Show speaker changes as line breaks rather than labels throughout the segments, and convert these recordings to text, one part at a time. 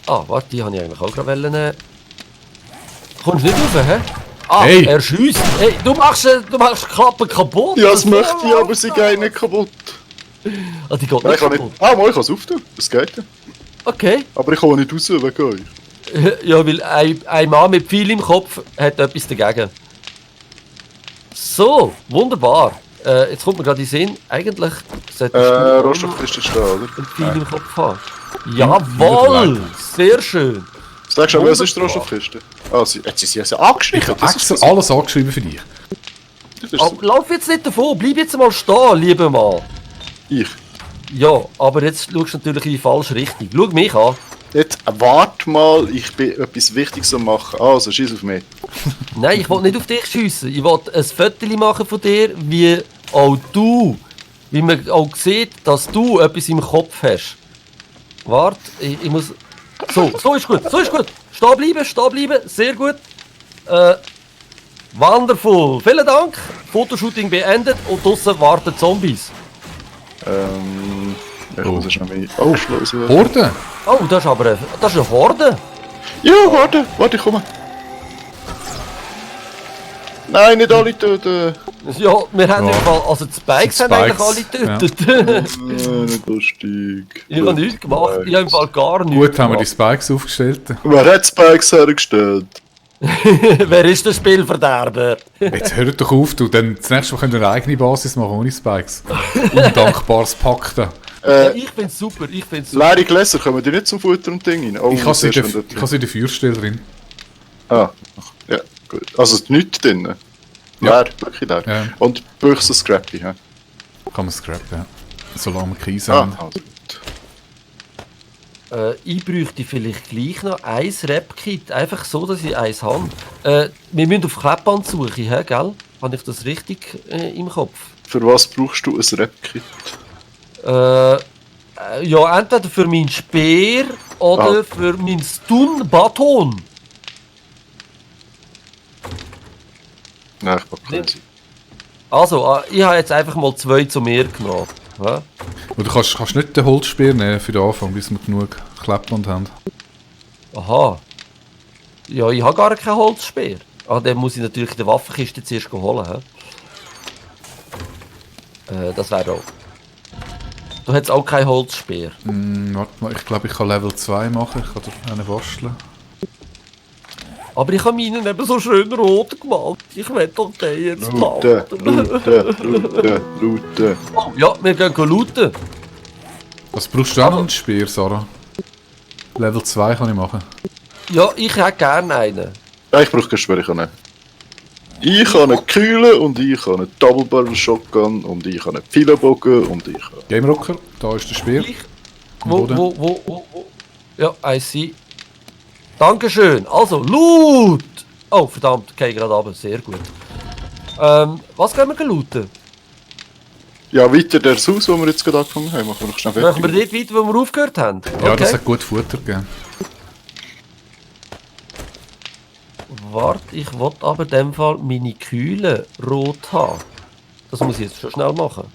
Ah, warte, die habe ich eigentlich auch gerade nehmen. Kommst du nicht rauf, hä? Ah,
Hey.
er schiesst. Hey, du machst Klappen kaputt.
Ja, das möchte ich, aber sie gehen nicht kaputt.
Ah, die geht
Nein,
nicht
ich kann
kaputt.
nicht. Ah, mal, ich kann es auftun. Das geht ja.
Okay.
Aber ich komme nicht raus wegen euch.
Ja, weil ein Mann mit viel im Kopf hat etwas dagegen. So, wunderbar. Jetzt kommt mir gerade in den Sinn, eigentlich solltest du
Rohstoffkiste stehen, oder?
viel im Kopf haben. Jawohl! Sehr schön.
Sagst du, was ist die Rohstoffkiste? Ah, jetzt ist sie ja angeschrieben.
Ich habe extra alles angeschrieben für dich.
Das ist
Oh, lauf jetzt nicht davon, bleib jetzt mal stehen, lieber Mann.
ich.
Ja, aber jetzt schaust du natürlich in die falsche Richtung. Schau mich an.
Jetzt warte mal, ich bin etwas Wichtiges am machen. Also, schieß auf mich.
Nein, ich will nicht auf dich schiessen. Ich will ein Foto machen von dir, wie auch du, wie man auch sieht, dass du etwas im Kopf hast. Warte, ich muss... So ist gut, so ist gut. Stehen bleiben, sehr gut. Wonderful, vielen Dank. Fotoshooting beendet und draussen warten Zombies.
Ich muss schnell mich aufschließen.
Horde?
Oh, das ist eine Horde.
Ja, warte, ich komme. Nein, nicht alle töten.
Ja, wir haben
Ja.
im Fall, also die Spikes
Die
haben eigentlich
Spikes,
alle getötet.
Nicht lustig.
Ich habe nichts gemacht, ich habe im Fall gar nichts
Gut, haben wir die
gemacht.
Spikes aufgestellt.
Wer hat Spikes hergestellt?
Wer ist der Spielverderber?
Jetzt hört doch auf, du. Dann das nächste Mal könnt ihr eine eigene Basis machen ohne Spikes. Undankbares Pack da.
Ich find's super, ich find's super.
Leere Gläser, kommen die nicht zum Futter und Ding rein? Oh,
Ich habe sie
sehr schön
in der- in der Feuerstelle drin.
Ah, ja, gut. Also nichts drin?
Ja.
Leer, wirklich leer.
Ja.
Und Büchse Scrappy, hä?
Kann man scrappen, ja. Solange wir Kies
Ah,
haben.
also.
Ich bräuchte vielleicht gleich noch ein Rap-Kit, einfach so, dass ich eins habe. Wir müssen auf Kleppbandsuche, hä, gell? Habe ich das richtig im Kopf?
Für was brauchst du ein Rap-Kit?
Ja, entweder für meinen Speer oder für meinen Stun-Baton.
Nein, ich pack keinen.
Also, ich habe jetzt einfach mal 2 zu mir genommen. Hä?
Und du kannst nicht den Holzspeer nehmen für den Anfang, bis wir genug Kleppband haben.
Aha. Ja, ich habe gar keinen Holzspeer. Ah, dann muss ich natürlich in der Waffenkiste zuerst holen. Das wäre auch. Du hättest auch keinen Holzspeer.
Warte mal, ich glaube, ich kann Level 2 machen. Ich kann dir einen basteln.
Aber ich habe meinen eben so schön rot gemalt. Ich will doch den jetzt
Looten,
behalten.
looten.
Oh, ja, wir gehen looten.
Was brauchst du auch noch einen Speer, Sarah? Level 2 kann ich machen.
Ja, ich hätte gerne einen.
Ja, ich brauche keinen Speer, ich kann einen. Ich habe einen Kühlen und ich habe einen Double Barrel Shotgun und ich habe einen Pfeilenbogen und ich habe...
Game Rocker, da ist der Speer.
Ich?
Am
Wo?
Boden.
Ja, I see. Dankeschön. Also, Loot! Oh, verdammt, okay, gerade runter. Sehr gut. Was können wir looten?
Ja, weiter das Haus, das wir jetzt gerade angefangen haben, machen wir noch schnell
Machen wir
fertig.
dort weiter, wo wir aufgehört haben?
Ja, das hat gut Futter gegeben.
Warte, ich will aber in dem Fall meine Kühle rot haben. Das muss ich jetzt schon schnell machen.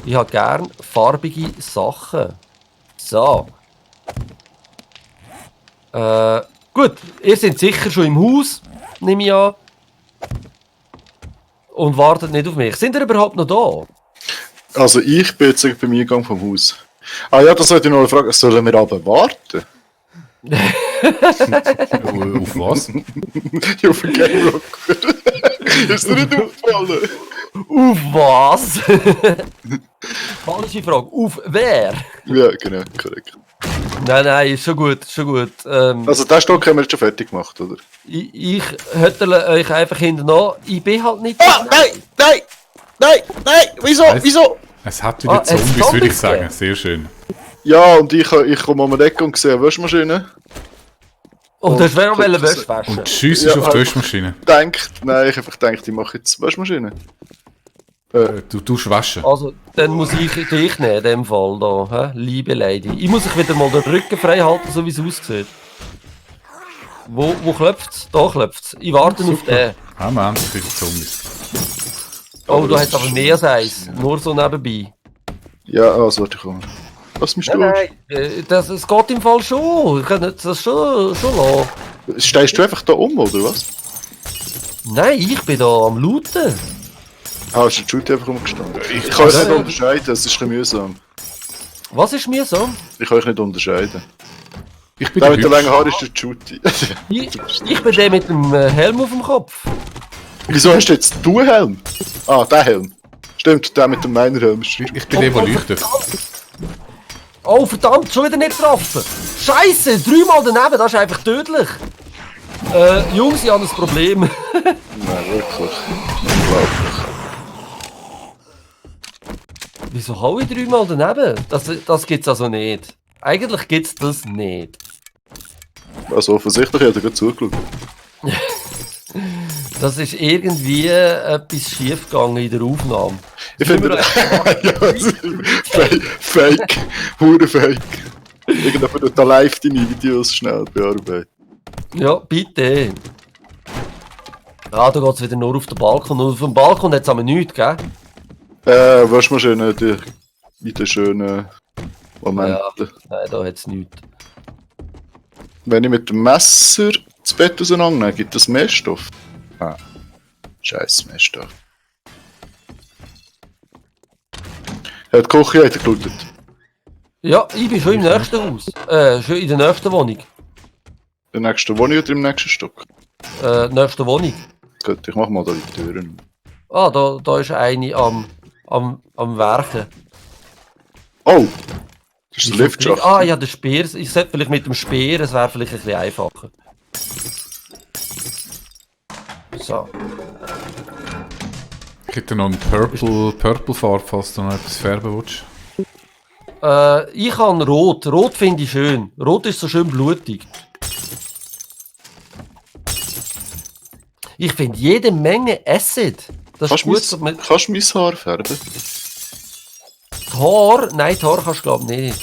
Ich habe gern farbige Sachen. So. Gut, ihr seid sicher schon im Haus, nehme ich an. Und wartet nicht auf mich. Sind ihr überhaupt noch da?
Also ich bin jetzt beim Eingang vom Haus. Ah ja, das sollte ich noch eine Frage. Sollen wir aber warten?
Auf was?
Ja, auf den Game Rocker. Ist dir nicht aufgefallen?
Auf was? Falsche Frage. Auf wer?
Ja, genau, korrekt.
Nein, ist schon gut, ist schon gut.
Also den Stock haben wir jetzt schon fertig gemacht, oder?
Ich höttle euch einfach hinten an. Ich bin halt nicht...
Ah, nein, wieso, wieso?
Es hat wieder
Ah, es
Zombies,
Zombies
würde ich sagen.
gegeben.
Sehr schön.
Ja, und ich komme um die Ecke und sehe eine Waschmaschine.
Und du hast wer noch
Und-
Wäsche waschen.
Und schiessest
Ja,
auf die
halt.
Waschmaschine.
Nein, ich einfach gedacht, ich mache jetzt Waschmaschine.
Du tust waschen.
Also, dann muss ich dich nehmen, in dem Fall da, hä? Liebe Lady. Ich muss euch wieder mal den Rücken frei halten, so wie es aussieht. Wo klopft's? Da klopft's. Ich warte auf den.
Ah, wir haben wieder Zombies.
Oh, du hast aber mehr als eins. Nur so nebenbei.
Ja, also warte, ich komme. Lass mich
Nein,
durch.
es geht im Fall schon. Ich kann das schon lassen.
Stehst du einfach da um, oder was?
Nein, ich bin da am Looten.
Ah, ist der Judy einfach umgestanden? Ich kann euch nicht unterscheiden, es ist ein bisschen mühsam.
Was ist mir so?
Ich kann euch nicht unterscheiden.
Ich bin
Der
der
mit der
Hübsch.
langen Haare ist der Judy.
Ich bin der mit dem Helm auf dem Kopf.
Wieso hast du jetzt du Helm? Ah, der Helm. Stimmt, der mit dem Miner-Helm ist richtig.
Ich bin der, der leuchtet.
Oh verdammt, schon wieder nicht getroffen. Scheiße, 3-mal daneben, das ist einfach tödlich. Jungs, ich habe ein Problem.
Nein, wirklich. Unglaublich.
Wieso hau ich 3-mal daneben? Das gibt's also nicht. Eigentlich gibt's das nicht.
Also offensichtlich hat er gerade zugeschaut.
Das ist irgendwie etwas schief gegangen in der Aufnahme.
Ich finde... ja, es ist fake. Hure fake. Irgendjemand tut da live deine Videos schnell bearbeiten.
Ja, bitte. Ah, da geht's wieder nur auf den Balkon. Und auf dem Balkon hat's aber nichts, gell?
Waschmaschine, in den schönen Momenten.
Ja, nein, da hat's nichts.
Wenn ich mit dem Messer das Bett auseinandernehme, gibt es mehr Stoff. Ah. Scheiß mehr Stoff. Ja, die Küche hat er gelootet.
Ja, ich bin schon im nächsten Haus. Schon in der nächsten Wohnung.
In der nächsten Wohnung oder im nächsten Stock?
Nächste Wohnung.
Gut, ich mach mal da die Türen.
Ah, da ist eine am Werken.
Oh! Das ist der Liftschacht.
Ah ja, der Speer. Ich sollte vielleicht mit dem Speer, es wäre vielleicht ein bisschen einfacher. So.
Gibt es noch einen Purple Farbe, falls du noch etwas färben willst?
Ich habe Rot. Rot finde ich schön. Rot ist so schön blutig. Ich finde jede Menge Acid. Das ist gut.
Kannst du mein Haar färben?
Die Haar? Nein, die Haar kannst du glaube ich nicht.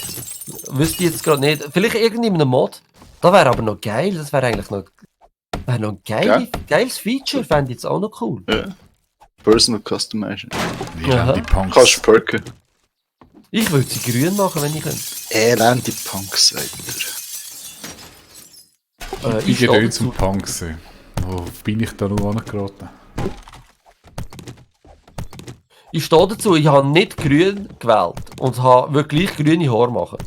Wüsste ich jetzt gerade nicht. Vielleicht irgendeinem Mod. Das wäre aber noch geil. Das wäre eigentlich noch ein geiles Feature. Fände ich jetzt auch noch cool.
Ja. Personal Customization.
Elende Punks.
Kannst du perken.
Ich würde sie grün machen, wenn ich könnte.
Elende Punks, sagt er.
Ich
stehe
gehe
dazu.
zum Punk sehen. Wo bin ich da noch angeraten?
Ich stehe dazu, ich habe nicht grün gewählt und habe wirklich grüne Haare machen.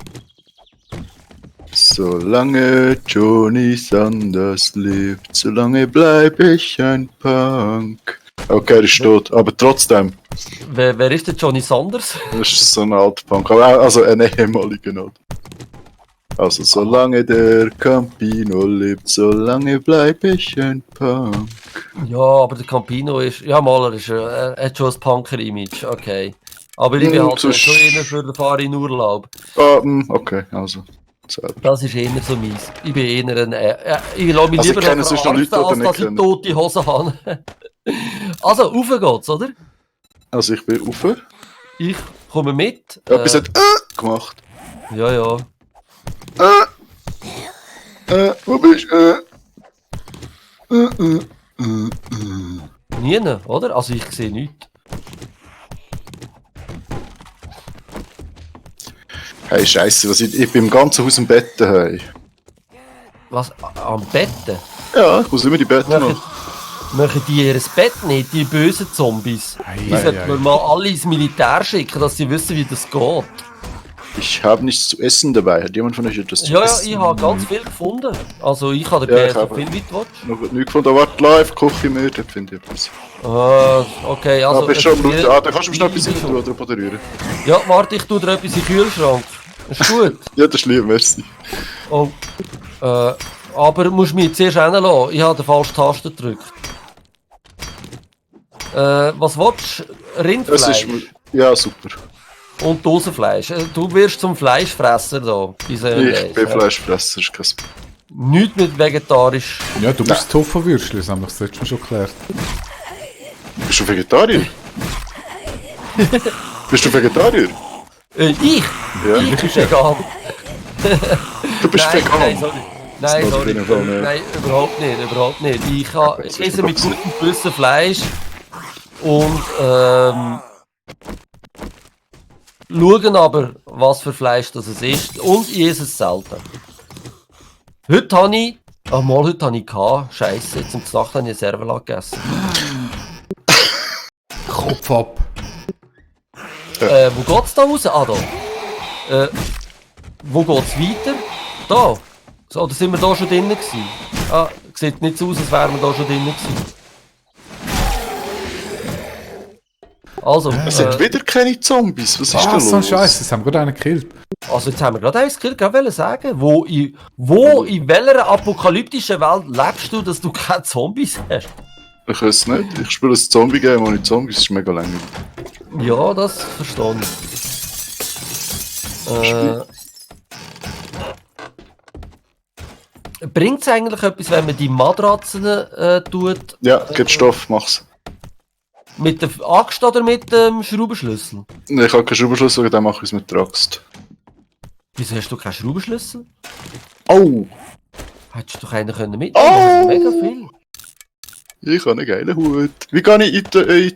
Solange Johnny Sanders lebt, solange bleib ich ein Punk. Okay, er ist tot, aber trotzdem.
Wer ist der Johnny Sanders?
Das ist so ein alter Punk, aber also ein ehemaliger Not. Also solange der Campino lebt, solange bleib ich ein Punk.
Ja, aber der Campino ist... Ja, Maler ist... Er hat schon ein Punker-Image, okay. Aber ich bin halt schon eher für den Fahrer in Urlaub.
Okay, also. Selber.
Das ist eher so meins. Ich bin eher ein... ich lasse mich
Also
lieber
ich kenne sonst noch Leute, die
als
nicht
dass ich
kennen.
tote Hosen habe. Also, rauf geht's, oder?
Also ich bin rauf.
Ich komme mit.
Etwas hat gemacht.
Ja, ja.
Wo bist du?
Nie, oder? Also ich sehe nichts.
Hey, Scheiße, ich bin im ganzen Haus im Bett daheim.
Was? Am Betten?
Ja, ich muss immer die Betten machen.
Machen die ihr Bett nicht, die bösen Zombies? Die sollten wir mal alle ins Militär schicken, dass sie wissen, wie das geht.
Ich habe nichts zu essen dabei. Hat jemand von euch etwas zu
Ja, ja,
essen?
ich habe ganz viel gefunden. Also ich habe
Ja,
den
ich
so
habe-
viel weit willst.
Noch nichts gefunden. Warte, live, koche ich mir, da finde ich etwas.
Okay, also...
Bist schon Blut? Da kannst du mir schnell
ich
etwas
bin
rein
schon-
tun oder rühren.
Ja, warte, ich tue dir etwas in den Kühlschrank. Ist gut.
Ja, das ist lieb, merci.
Oh. Aber du musst mich zuerst hinlassen. Ich habe den falschen Taste gedrückt. Was willst du?
Es
Rindfleisch
ist... Ja, super.
und Dosenfleisch. Du wirst zum Fleischfresser da.
Ich bin Fleischfresser, ist kein...
Nichts mit vegetarisch.
Ja, du bist Tofu-Würstchen, das haben wir das letzte Mal schon geklärt.
Bist du Vegetarier? Bist du Vegetarier?
Ich?
Ja.
Ich bin vegan.
Du bist
Nein,
vegan.
nein, sorry. Nein,
Das
sorry.
auf jeden Fall nicht.
Nein, überhaupt nicht, überhaupt nicht. Ich esse mit gutem Gewissen Fleisch und schauen aber, was für Fleisch das es ist. Und ich esse es selten. Heute habe ich... heute habe ich gehabt. Scheisse, jetzt um die Nacht habe ich ein Serverlat gegessen.
Kopf ab.
Wo geht's da raus? Ah, da. Wo geht's weiter? Da. So, oder sind wir da schon drinnen gewesen? Ah, sieht nicht so aus, als wären wir da schon drinnen gewesen. Also,
Es sind wieder keine Zombies. Was ist da
So ein
los?
Scheiß, das haben wir gerade einen gekillt.
also jetzt haben wir gerade eins gekillt, ich wollte sagen. Wo in welcher apokalyptischen Welt lebst du, dass du keine Zombies hast?
Ich weiß nicht. Ich spiele ein Zombie-Game ohne Zombies. Das ist mega langweilig.
Ja, das verstehe ich. Bringt es eigentlich etwas, wenn man die Matratzen tut?
Ja, gib Stoff, mach's.
Mit der Axt oder mit dem Schraubenschlüssel?
Ich habe keinen Schraubenschlüssel, dann mache ich es mit der Axt.
Wieso hast du keinen Schraubenschlüssel?
Oh!
Hättest du doch einen können mitnehmen?
Oh!
Mega viel.
Ich habe einen geilen Hut. Wie gehe ich in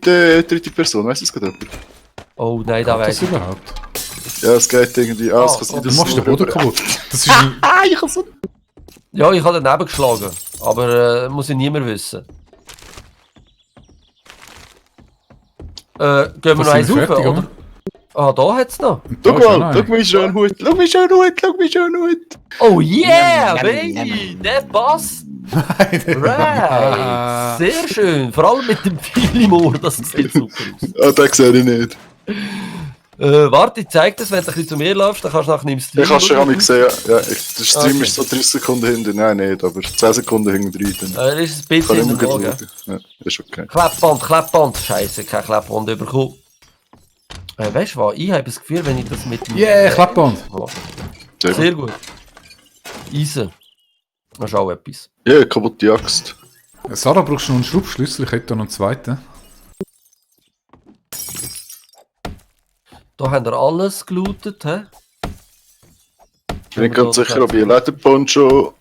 die dritte Person? Weißt du das gerade jemand?
Oh nein, da
Was
weiß
ist
ich.
überhaupt?
Ja, es geht irgendwie. Ah, es kann sein,
Du
dass
machst den
nur
Boden
über-
kaputt. Das ist ein...
Ich habe so.
Ja, ich habe daneben geschlagen. Aber muss ich niemand wissen. Gehen wir noch eins rauf, oder? Ah, da hat's noch.
Schau
Da ist noch
mal,
einer.
schau wie schön Hut. Schau wie schön Hut, schau wie schön Hut.
Oh yeah, baby! Der passt! Right! Sehr schön! Vor allem mit dem Filimor, das sieht super aus.
Ah, den sehe ich nicht.
Warte, ich zeig das, wenn du ein bisschen zu mir läufst, dann kannst du nachher im Stream...
Ich habe schon einmal gesehen. Ja, der Stream
Okay.
ist so 30 Sekunden hinten. Nein, nicht, aber 10 Sekunden hinten drin. Dann
Er ist ein
kann
bisschen
ich
in
mir
der
gut
Lage.
schauen. Ja, ist okay.
Kleppband! Scheiße, kein Kleppband bekommen. Weißt du was? Ich habe das Gefühl, wenn ich das mit dem...
Yeah, Klappband.
Sehr gut.
Sehr gut. Eisen. Das ist auch etwas.
Ja, kaputte Axt.
Sarah, brauchst du noch einen Schraubschlüssel? Ich hätte da noch einen zweiten.
Da haben wir alles gelootet, hä?
Ich bin nicht ganz sicher, ob ich einen Lederponcho.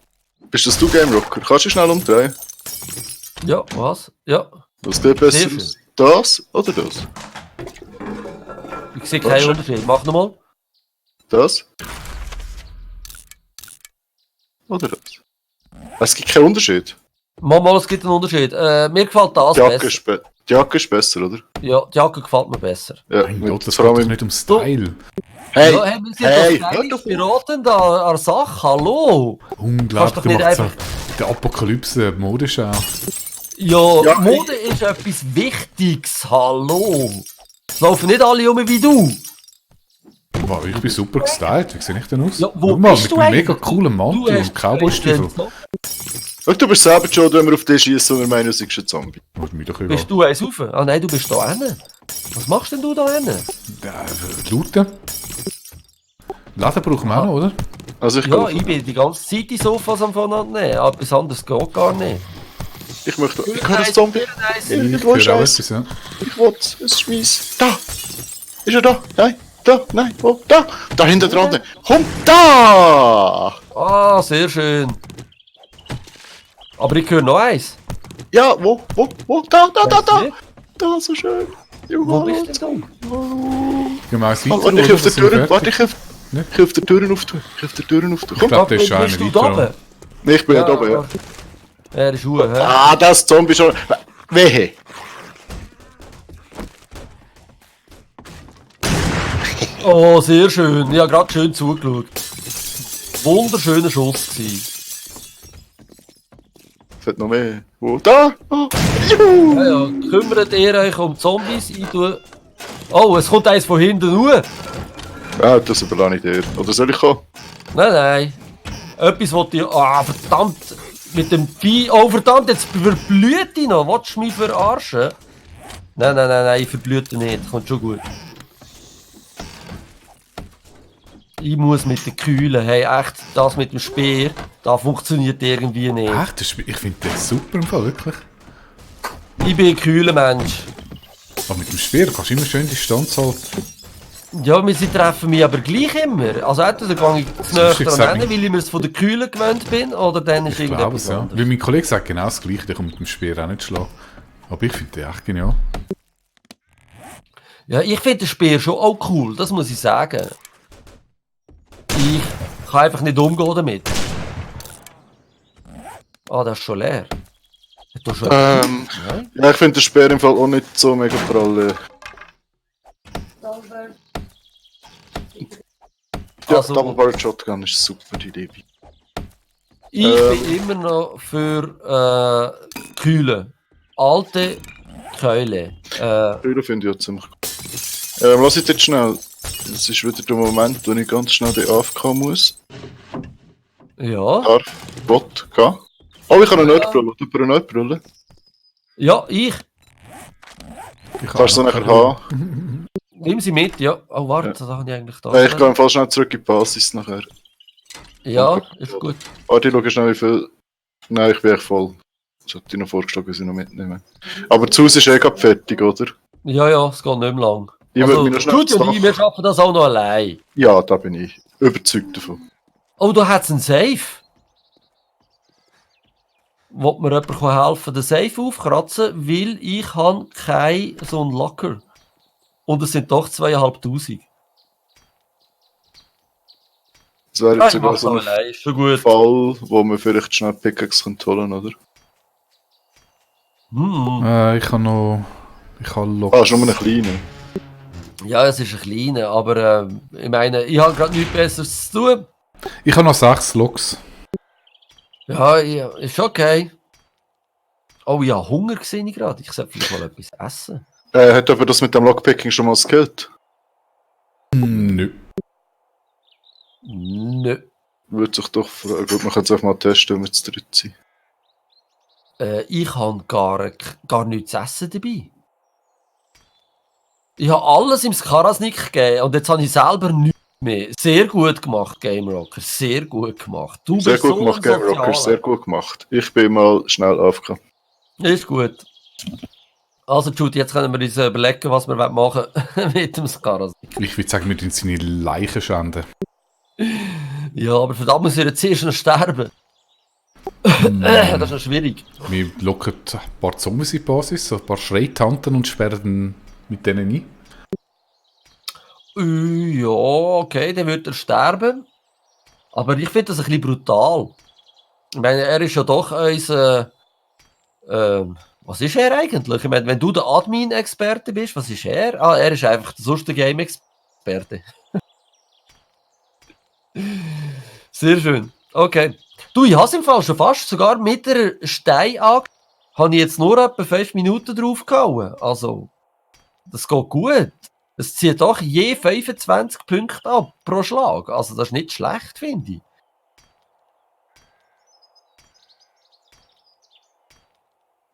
Bist das du, Game Rocker? Kannst du schnell umdrehen?
Ja, was? Ja.
Was sieht besser
Sehr
aus? Das oder das?
Ich sehe keinen Unterschied. Mach nochmal.
Das? Oder das? Es gibt keinen Unterschied.
Mach mal, es gibt einen Unterschied. Mir gefällt das
Die Jacke,
besser.
die Jacke ist besser, oder?
Ja, die Jacke gefällt mir besser.
Ja,
Mein Gott, das
vor
geht
allem
doch
im...
nicht um Style.
Hey!
Ja, hey, wir sind
hey,
doch
hör
stylisch
doch auf.
beraten an der Sache. Hallo!
Unglaublich,
doch
der
nicht
macht so
einfach-
der Apokalypse Modeschau.
Ja,
Ja,
Mode ist etwas Wichtiges. Hallo! Es laufen nicht alle um wie du.
Wow, ich bin super gestylt. Wie sehe ich denn aus?
Ja, wo
Schau mal,
bist
mit
du
einem
eigentlich?
mega coolen Mantel und Cowboy-Stiefel.
Schau, du bist selber schon, wenn wir auf dich schießen und wir meinen, du seist ein Zombie.
Oh, mir doch egal.
Bist du eins rauf? Ah nein, du bist da hinten. Was machst denn du da hinten?
Looten. Laden brauchen wir auch noch, oder?
Also ich
Ja,
kaufe.
ich bin die ganze Zeit die Sofas am voneinander nehmen. Aber etwas anderes geht gar nicht.
Ich möchte... Ich will ein Zombie.
Ich
Irgendwo ist
höre auch
eins.
etwas, ja.
Ich will es. Es ist meins. Da! Ist er da? Nein. Da, nein, wo? Da! Da hinten dran! Komm, da!
Ah, sehr schön. Aber ich höre noch eins.
Ja, wo? Da!
Weißt
Da, so schön! Juhu.
Wo bist du denn?
Gehen wir eins weiter,
Warte, ich
oder?
auf der
Sind wir
Tür,
fertig?
warte,
Ne?
ich auf der Türen auftun. Ich auf der Türen auftun. Komm,
glaub, der ist schon
Bist
einer
du da
weiter,
oben?
nee, ich bin nicht oben, ja.
Er ist hoch, hä?
Ah, das Zombie schon. Wehe!
Oh, sehr schön. Ich habe gerade schön zugeschaut. Wunderschöner Schuss gewesen.
Es hat noch mehr. Wo? Da! Oh. Juhu!
Ja, ja. Kümmert ihr euch um Zombies? Ich tue... Oh, es kommt eins von hinten hoch.
Ah, das überlasse ich dir. Oder soll ich kommen?
Nein, nein. Etwas, was ich... Ah, verdammt. Mit dem Vieh... Oh, verdammt, jetzt verblüht ich noch. Willst du mich verarschen? Nein, ich verblüte nicht. Kommt schon gut. Ich muss mit den Kühlen. Hey, echt, das mit dem Speer, das funktioniert irgendwie nicht.
Echt? Ich finde den super im Fall, wirklich.
Ich bin ein kühler Mensch.
Aber mit dem Speer kannst du immer schön Distanz halten.
Ja, sie treffen mich aber gleich immer. Also entweder gehe ich zu
ist
näher
gesagt,
dran, weil ich mir es von den Kühlen gewöhnt bin, oder dann ist
Ich glaube es,
irgendetwas
ja.
anderes.
Weil mein Kollege sagt genau das Gleiche, der kommt mit dem Speer auch nicht schlagen. Aber ich finde den echt genial.
Ja, ich finde das Spiel schon auch cool, das muss ich sagen. Ich kann einfach nicht umgehen damit. Ah, das ist schon leer. Hat du schon
Ähm,
Nein?
ja, ich finde den Speer im Fall auch nicht so mega prall. Ja,
Also-
Double Barrel Shotgun ist super, die Idee.
Ich bin immer noch für Kühle. Alte Keule.
Brüder finde ich auch ziemlich gut. Lass ich jetzt schnell. Das ist wieder der Moment, wo ich ganz schnell den AFK muss.
Ja.
Darf, Bot, gehen. Oh, ich habe eine Nerdbrille. Du hast eine Nerdbrille.
Ja, ich.
Ich
Kannst du so
noch
nachher
keine-
haben.
Nimm sie mit, ja. Oh, warte,
Ja.
da habe ich eigentlich da.
Ich gehe im Fall schnell zurück in die Basis nachher.
Ja, ist gut.
Warte, ich schaue schnell wie viel. Nein, ich bin echt voll. Das hätte ich noch vorgeschlagen, dass ich noch mitnehmen. Aber das Haus ist eh gerade fertig, oder?
Ja, ja, es geht nicht mehr lang.
Ich würde mich noch schnell
Studio
aufs
und ich, wir
Dach-
schaffen das auch noch allein.
Ja, da bin ich überzeugt davon.
Oh, da hat es einen Safe. Wollt mir jemand helfen, den Safe aufkratzen? Weil ich habe keinen so einen Locker. Und es sind doch 2500.
Das wäre
Ah,
jetzt
ich
sogar
mach's
so
auch
ein
allein, ist schon gut.
Fall, wo man vielleicht schnell Pickaxe holen kann, oder?
Ich habe noch... Ich habe Loks.
Ah, ist nur eine kleine.
Ja, es ist ein kleiner, aber ich meine, ich habe gerade nichts Besseres zu tun.
Ich habe noch 6 Loks.
Ja, ja, ist okay. Oh ja, Hunger gesehen ich gerade. Ich sollte vielleicht mal etwas essen.
Hat aber das mit dem Lockpicking schon mal skillt?
Nö.
Nö.
Würde sich doch fragen. Gut, man kann es einfach mal testen, wenn wir zu dritt sind.
Ich habe gar nichts zu essen dabei. Ich habe alles im Skarasnik gegeben und jetzt habe ich selber nichts mehr. Sehr gut gemacht, Game Rocker. Sehr gut gemacht. Du
Sehr
bist
gut
so
gemacht,
ein
Game Rocker.
Sozialer.
Sehr gut gemacht. Ich bin mal schnell aufgekommen.
Ist gut. Also, Judy, jetzt können wir uns überlegen, was wir machen wollen mit dem Skarasnik.
Ich würde sagen, wir tun seine Leichen schänden.
Ja, aber verdammt, muss er jetzt zuerst noch sterben. Das ist noch schwierig.
Wir locken ein paar Zombies in die Basis, so ein paar Schreitanten und sperren dann mit denen ein.
Ja, okay, dann wird er sterben. Aber ich finde das ein bisschen brutal. Ich meine, er ist ja doch unser. Was ist er eigentlich? Ich meine, wenn du der Admin-Experte bist, was ist er? Ah, er ist einfach sonst der Game-Experte. Sehr schön. Okay. Du, ich habe es im Fall schon fast, sogar mit der Steinachse, habe ich jetzt nur etwa 5 Minuten drauf gehauen. Also, das geht gut. Es zieht doch je 25 Punkte ab pro Schlag. Also, das ist nicht schlecht, finde ich.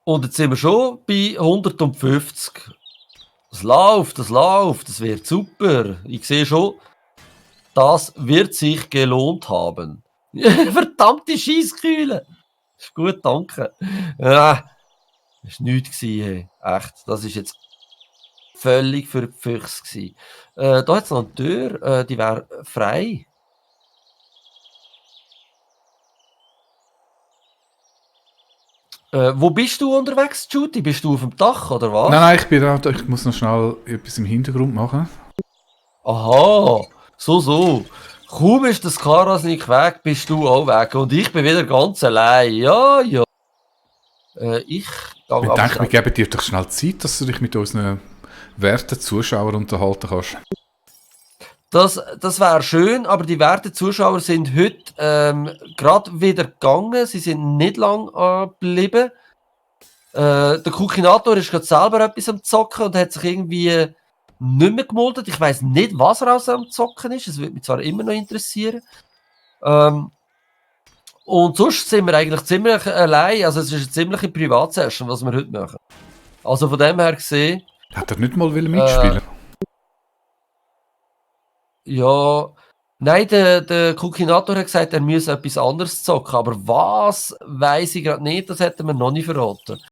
Und jetzt sind wir schon bei 150. Das läuft, das wird super. Ich sehe schon, das wird sich gelohnt haben. Verdammte Scheisskühle. Ist gut, danke. Ja, das war nichts gewesen, hey. Echt, das ist jetzt völlig für die Füchse gewesen. Da hat es noch eine Tür, die wäre frei. Wo bist du unterwegs, Judy? Bist du auf dem Dach, oder was?
Nein, ich bin da, ich muss noch schnell etwas im Hintergrund machen.
Aha, so. Kaum ist das Karasnik weg, bist du auch weg. Und ich bin wieder ganz allein. Ja. Ich gehe
Ich denke, wir geben dir doch schnell Zeit, dass du dich mit unseren werten Zuschauern unterhalten kannst.
Das wäre schön, aber die werten Zuschauer sind heute gerade wieder gegangen. Sie sind nicht lang geblieben. Der Kukinator ist gerade selber etwas am Zocken und hat sich irgendwie nicht mehr gemeldet. Ich weiss nicht, was er aus am Zocken ist. Das würde mich zwar immer noch interessieren. Und sonst sind wir eigentlich ziemlich allein. Also es ist eine ziemliche Privatsession, was wir heute machen. Also von dem her gesehen,
Hat er nicht mal mitspielen?
ja. Nein, der Kukinator hat gesagt, er müsse etwas anderes zocken. Aber was, weiss ich gerade nicht. Das hätten wir noch nicht verraten.